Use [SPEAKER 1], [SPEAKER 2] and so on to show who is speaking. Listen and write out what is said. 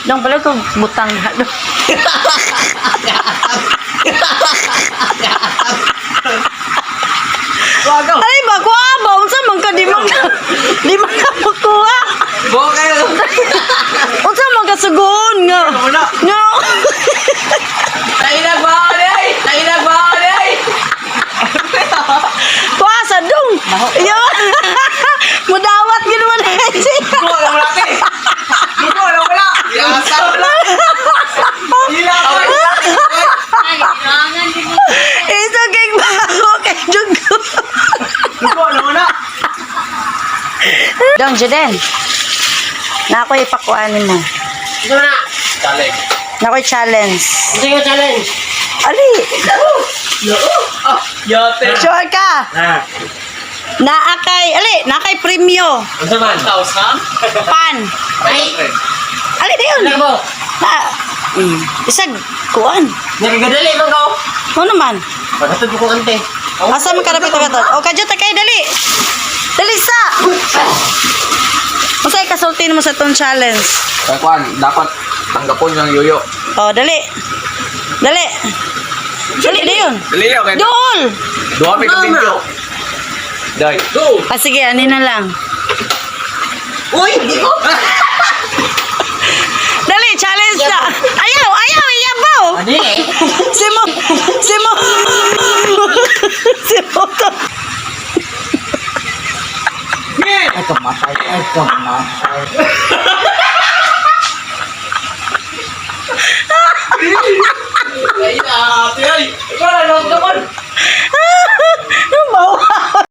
[SPEAKER 1] Dong pala ko butang na dong.
[SPEAKER 2] Wagaw.
[SPEAKER 1] Ay, ba kuha ba? Unsa man ka di man ka makuha.
[SPEAKER 2] Buo kayo.
[SPEAKER 1] Unsa man ka sugoon nga?
[SPEAKER 2] Wala.
[SPEAKER 1] No.
[SPEAKER 2] Tayo na ba ay? Tayo na ba ay?
[SPEAKER 1] Kuha sa dong. Iyo. Mudawat gid man siya.
[SPEAKER 2] Dugo lang wala te. Dugo lang wala. Yasa wala. Ila.
[SPEAKER 1] Isa kay bago kay dugo.
[SPEAKER 2] Dugo lang wala.
[SPEAKER 1] Dong Juden. Na ako ipakuan mo.
[SPEAKER 3] Ito na.
[SPEAKER 2] Challenge.
[SPEAKER 1] Na ako'y challenge.
[SPEAKER 3] Ito yung challenge.
[SPEAKER 1] Ali,
[SPEAKER 2] Ah, yate.
[SPEAKER 1] sure ka?
[SPEAKER 3] Ah.
[SPEAKER 1] Naa kay, ali, naa kay premyo.
[SPEAKER 3] Ano man?
[SPEAKER 2] 1,000?
[SPEAKER 1] Pan.
[SPEAKER 3] Ay!
[SPEAKER 1] Ali, dayon.
[SPEAKER 3] Ano mo?
[SPEAKER 1] Na, isag, kuan.
[SPEAKER 3] Nagagadali man ka.
[SPEAKER 1] Ano naman?
[SPEAKER 3] Pagkatod ko ante.
[SPEAKER 1] Asa man karapit ka to? O kadyo ta kay dali. Dali sa. Unsay kasulti mo sa tong challenge?
[SPEAKER 2] Kaya kuan, dapat tanggapon yung yoyo.
[SPEAKER 1] O dali. Dali. Dali dayon.
[SPEAKER 2] Dali okay.
[SPEAKER 1] Dool.
[SPEAKER 2] Duha may ka video. Dai. Go.
[SPEAKER 1] Ah, sige, ani na lang.
[SPEAKER 3] Uy, hindi ko.
[SPEAKER 1] Dali, challenge na. Ayaw, ayaw, iyabaw.
[SPEAKER 3] Ano eh?
[SPEAKER 1] Simo, simo, simo to.
[SPEAKER 3] Ay, kamatay. Ay, kamatay.
[SPEAKER 2] Ay, ate ay. Wala lang naman.
[SPEAKER 1] Bawa.